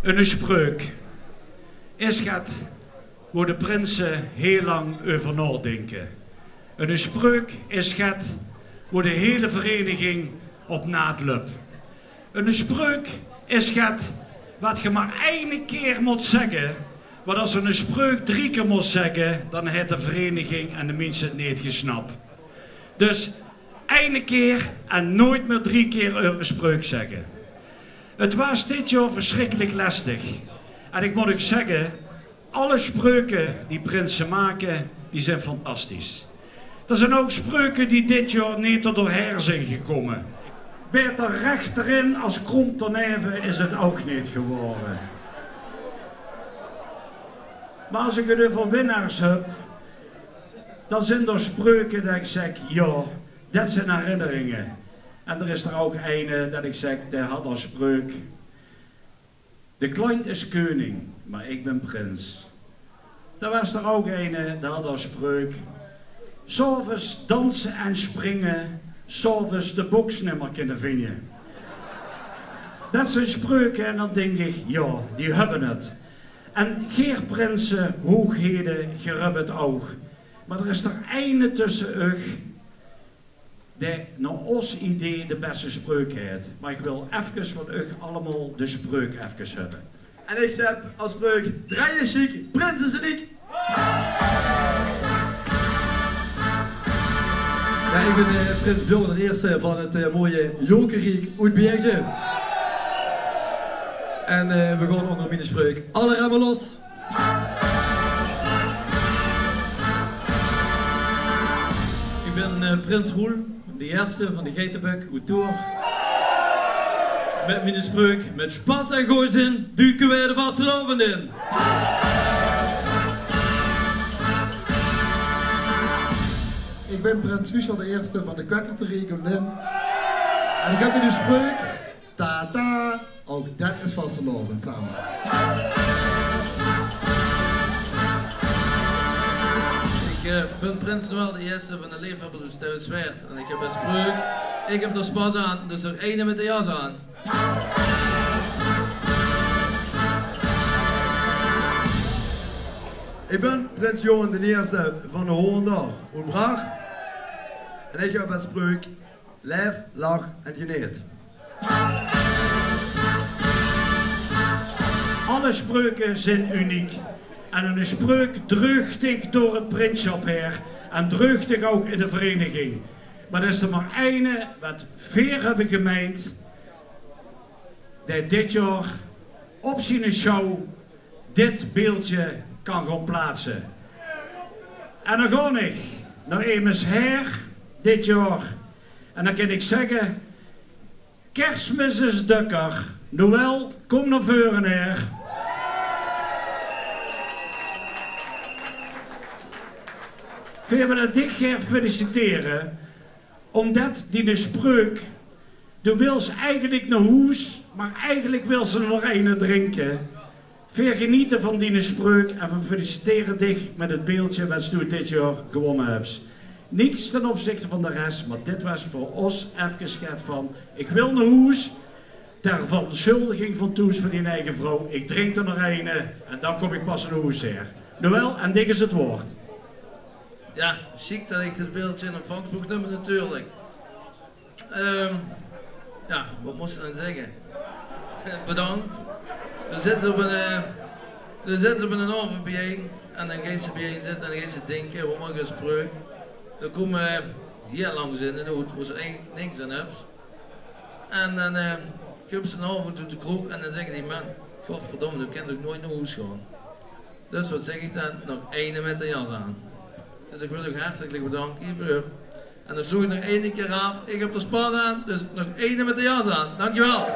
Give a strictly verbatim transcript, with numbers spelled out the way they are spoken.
Eine spreuk is get wo de prinse hiel lang euver naodinke. Eine spreuk is get wo de hele vereniging op naad löp. Eine spreuk is get wat ge mer eine kier mót zègke, want as ge eine spreuk drie kier mót zègke, dan haet de vereniging en de minse 't neet gesnap. Dus eine kier en noeit mier drie kier eure spreuk zègke. 't Waas dit jaor versjrikkelik lestig. En ich mót uch zègke, alle spreuke die prinse make, die zeen fantastisch. D'r zeen ouch spreuke die dit jaor neet d'r doorhaer zeen gekómme. Baeter rech d'rin as krom d'rneve is 't ouch neet gewore. Mer as ich 't euver winnaars höb, dan zeen d'r spreuke det ich zèk, jao, det zeen herinneringe. En d'r is d'r ouch eine det ich zèk, dae haw es spreuk: de klant is keuning, mer ich bön prins. Dao waas d'r ouch eine, dae haw es spreuk: 's aoves danse en springe, 's aoves de boks nimmer kinne vinje. Det zeen spreuke en dan dink ich, jao, die höbbe 't. En geer prinse, hoeghede, geer höb 't ouch. Mer d'r is d'r eine tösse uch dae nao ós idee de bèste spreuk haet. Mer ich wil efkes van uch allemaol de spreuk efkes höbbe. En ich zèk es spreuk: drejje sjiek, prinse zeen uniek. Jao, ich bön, eh, prins Björn d'n Ierste van 't, eh, mooie Jokerriek oet Beegde. En, eh, we gaon ónger miene spreuk: alle remme los. Ich bön, eh, prins Roel d'n Ierste van de Geitebök oet Toer. Mit miene spreuk: mit sjpas en gooj zin duke we de vastelaovend in. Ich bön prins Michel d'n Ierste van de Kwekkerterie oet Lin. En ich höb miene spreuk: tata, ouch det is vastelaovend same. Ich, eh, bön prins Noël d'n Ierste van de Leefhöbbers oet Stevenswaert. En ich höb es spreuk: ich höb d'r sjpas aan, dus nog eine mit de jas aan. Ich bön prins Johan d'n Ierste van de Hoonder oet Brach. En ich höb es spreuk: laef, lach en geneet. Alle spreuke zeen uniek. En eine spreuk dreug dich door 't prinssjap haer en dreug dich ouch in de vereniging. Mer d'r is d'r mer eine wat veer höbbe gemeind, dae dit jaor op ziene sjouw dit beeldje kan gaon plaatse. En dan gaon ich nao emes haer dit jaor. En dan kin ich zègke: Kersmis is dökker. Noël, kóm nao veure haer. Veer wille dich gaer feliciteren. Ómdet diene spreuk, doe wils eigelik nao hoes, mer eigelik wils se nog eine drinke. Veer genete van diene spreuk en veer feliciteren dich mit 't beeldje wats doe dit jaor gewónne höbs. Niks ten opzichte van de res, mer dit waas veur ós efkes get van: ich wil nao hoes, ter verontsjuldiging van thoes van dien eige vrouw, ich drink d'r nog eine en dan kóm ich pas nao hoes haer. Noël, aan dich is 't waord. Jao, sjiek det ich dit beeldje in óntvangs moch numme natuurlik. Ehm, jao, waat mós se dan zègke? Bedank. Dan zits se op ein, eh, dan zits se op einen aovend biejein en dan geis se biejein zitte en dan geis se dinke, waat maak ich es spreuk? Dan kómme, eh, hie langs in de hoed, wo se eigelik niks aan höbs. En dan, eh, kums se einen aovend oet de kroeg en dan zègke die: man, godverdomme, doe kins ouch noeit nao hoes gaon. Dus waat zèk ich dan? Nog eine mit de jas aan. Dus ich wil uch hartelik bedanke hieveur. En dan sloeg ich nog eine kier aaf: ich höb d'r sjpas aan, dus nog eine mit de jas aan. Dankjewel.